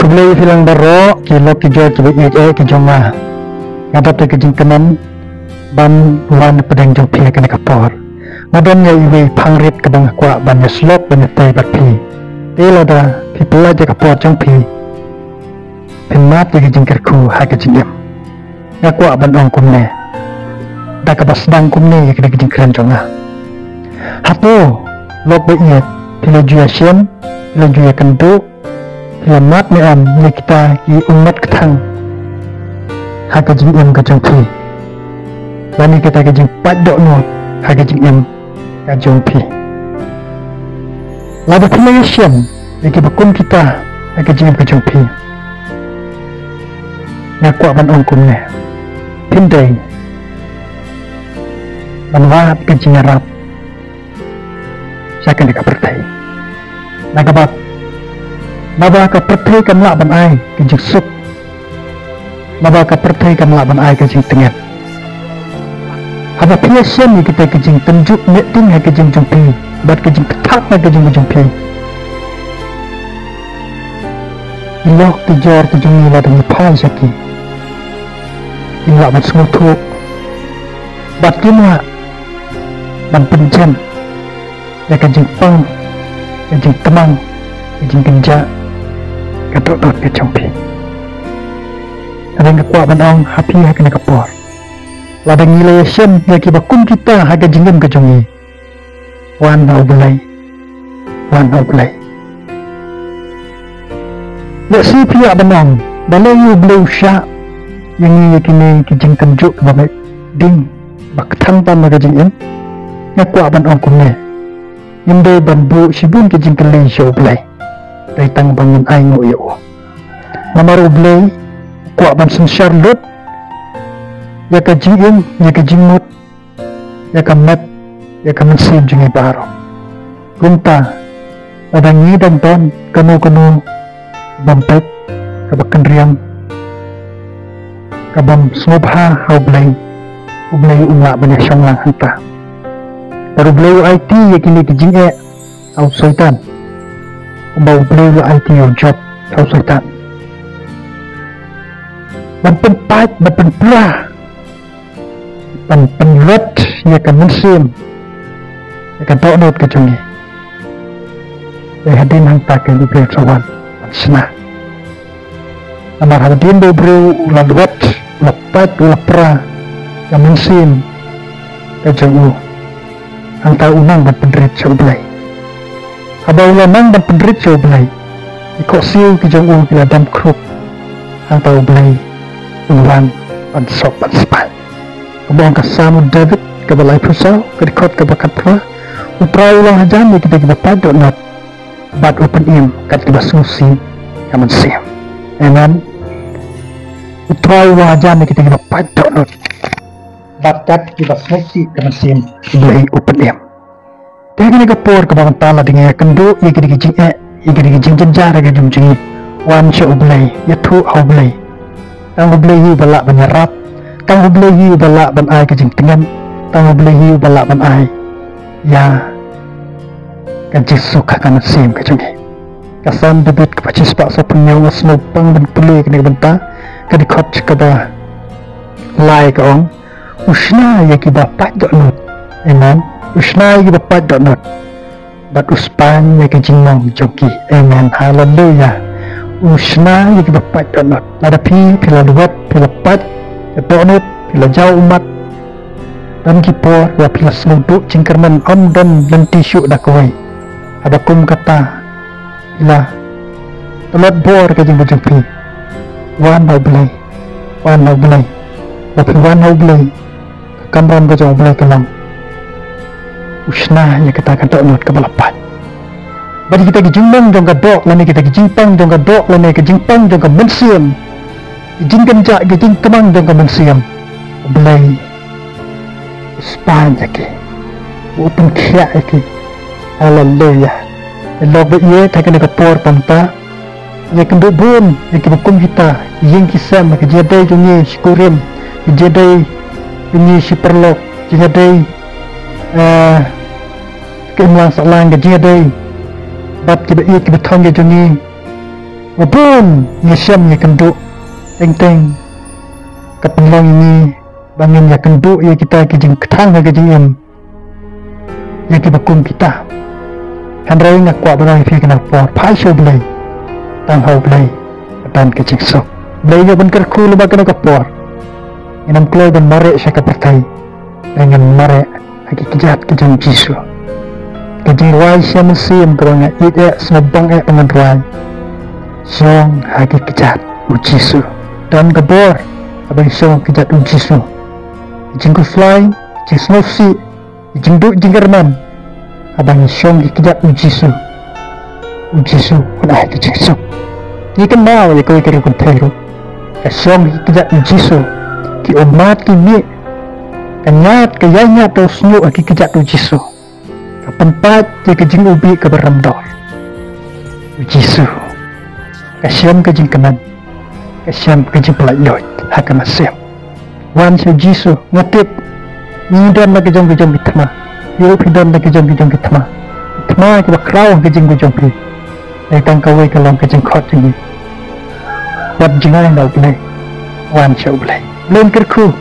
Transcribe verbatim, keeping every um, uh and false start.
Khublei phi lang baroh ki lok ki jor ki ba ïeit eh ki jong nga. Nga dap da ka jingkmen ban wan pdeng jong phi ha kane ka por. Nga don ïa iwei i phang rit kaba nga kwah ban ïasyllok ban ïatei bad phi. Te lada phi pyllait ïa ka por jong phi, phin mad ïa ka jingkyrkhu ha ka jingim. Nga kwah ban ong kumne, da kaba sdang kumne ïa kane ka jingkren jong nga. Hato lok ba ïeit, phi la ju ïashem, phi la ju ïakynduh, phi la mad ne em ïa kita ki ummat kthang ha ka jingim ka jong phi, lane kita ki jingpait dohnud ha ka jingim ka jong phi? Lada phi la ïashem ïa kiba kum kita ha ka jingim ka jong phi, nga kwah ban ong kumne, phin dei ban wad ka jingïarap sha kane ka pyrthei. Na kaba, naba ka pyrthei kam lah ban ai ka jingsuk, naba ka pyrthei kam lah ban ai ka jingtngen. Haba phi ïashem ïa kita ki jingtynjuh meeting ha ka jingim jong phi bad ka jingkthak ha ka jingim jong phi, ki lok ki jor ki jong ngi lada ngi phai sha ki, kin lah ban sngewthuh bad kin lah ban pynjem ïa ka jingpang, ka jingkmang, ka jingkynjah, ka dohnud ka jong phi. Hynrei nga kwah ban ong ha phi ha kane ka por, lada ngi la ïashem ïa kiba kum kita ha ka jingim ka jong ngi, wan ha U Blei, wan ha U Blei. Lehse phi ïa ban ong, balei U Blei u shah ïa ngi ïa kine ki jingtynjuh ba dei ding ba kthang tam ha ka jingim? Nga kwah ban ong kumne, ngim dei ban buh shibun ki jingkylli sha U Blei, dei tang ba ngin ainguh ïa U. Namar U Blei u kwah ban synshar lut ïa ka jingim, ïa ka jingmut, ïa ka met, ïa ka mynsiem jong ngi baroh. Kumta, lada ngi dang don kano kano bym peit, kaba kynriam, kabym sngewbha ha U Blei, U Blei um lah ban ïashong lang hangta. Bad U Blei u aiti ïa kine ki jingeh ha u Soitan, kumba U Blei u la aiti ïa u Job ha u Soitan. Ban pynpait, ban pynpra, ban pynlut ïa ka mynsiem, ïa ka dohnud ka jong ngi. Dei hadien hangta ka U Blei u sa wan ban shna. Namar hadien ba u briew u la lut, u la pait, u la pra ka mynsiem ka jong u, hangta u nang ban pynrit sha U Blei. Haba u la nang ban pynrit sha U Blei, ki khohsiew ki jong u ki la dam khrup, hangta U Blei un wan ban sop ban spah. Kumba ong ka Salm u David kaba laiphew saw, ka dkhot kaba khatphra, U Trai u long hajan ïa kita kiba pait dohnud, bad u pynim kat kiba sngewsih ka mynsiem. Amen. U Trai u long hajan ïa kita kiba pait dohnud, bad kat kiba sngewsih ka mynsiem, U Blei u pynim. Te ha kane ka por kaba mynta, lada ngi ïakynduh ïa kine ki jingeh, ïa kine ki jingjynjar ha ka jingim jong ngi, wan sha U Blei, ïathuh ha U Blei. Tang U Blei hi uba lah ban ïarap, tang U Blei hi uba lah ban ai ka jingtngen, tang U Blei hi uba lah ban ai ïa ka jingsuk ha ka mynsiem ka jong ngi. Ka Salm David kaba shispah sawphew hynñiew, nga sngewbang ban pule kane ka bynta, ka dkhot kaba lai ka ong, U shna ïa kiba pait dohnud. Amen. U shna ïa kiba pait dohnud, bad u spaiñ ïa ka jingmong jong ki. Amen. Haleluya. U shna ïa kiba pait dohnud. Lada phi, phi la lut, phi la pait dohnud, phi la jaw ummat, don ki por ba phi la sngewduh jingkyrmen, ym don lynti shuh da kawei. Haba kum kata, phi la tlot bor ka jingim ka jong phi, wan ha U Blei, wan ha U Blei. Ba phi wan ha U Blei, ka kamram ka jong U Blei ka long, u shna ïa kata ka dohnud kaba la pait. Bad kita ki jingmong jong ka doh, lane kita ki jingpang jong ka doh, lane ka jingpang jong ka mynsiem, ki jingkynjah, ki jingkmang jong ka mynsiem, U Blei u spaiñ ïa ki, u pynkhiah ïa ki. Haleluya. Te lok ba ïeit, ha kane ka por mynta, ngi ïakynduh bun ïa kiba kum kita, ki ïing ki sem, ki jingïadei jong ngi shi kurim, ki jingïadei jong ngi shi paralok, jingïadei, eh, ka imlang sahlang, ka jingïadei bad kiba ïeit kiba thong ïa jong ngi. Ba bun ngi shem ïa kynduh. Teng teng ka pynlong ïa ngi ba ngin ïa kynduh ïa kita ki jingkthang ha ka jingim, ïa kiba kum kita. Hynrei nga kwah ban ong ïa phi kane ka por, phai sha U Blei, tang ha U Blei ka don ka jingsuk. Blei ïa ban kyrkhu lyngba kane ka por. Ngin ym kloi ban mareh sha ka pyrthei, ngin mareh ha ki kjat ki jong U Jisu. Ka jingrwai sha mynsiem kaba nga ïeit eh, sngewbang eh ba ngan rwai. Shong ha ki kjat U Jisu. Don ka bor haba ngi shong ha ki kjat U Jisu. Ka jingkhuslai, ka jingsngewsih, ka jingduh jingkyrmen, haba ngi shong ha ki kjat U Jisu, U Jisu un ai ka jingsuk. Ngi kynmaw ïa kawei ka riewkynthei ruh, ka shong ha ki kjat U Jisu. Ki ummat ki mih, ka ñiad ka ïañiad da u shñiuh ha ki kjat U Jisu. Ka pynpait ïa ka jingubih kaba rem dor. U Jisu, ka shem ka jingkmen, ka shem ka jingpynlait luid ha ka mynsiem. Wan sha U Jisu. Nga tip ngi don la ka jong ka jong ki thma, phi ruh phi don la ka jong ka jong ki thma. Ki thma kiba khraw ha ka jingim ka jong phi. Dei tang kawei ka long ka jingkhot jong ngi. Wat jngai na U Blei, wan sha U Blei. Blei un kyrkhu.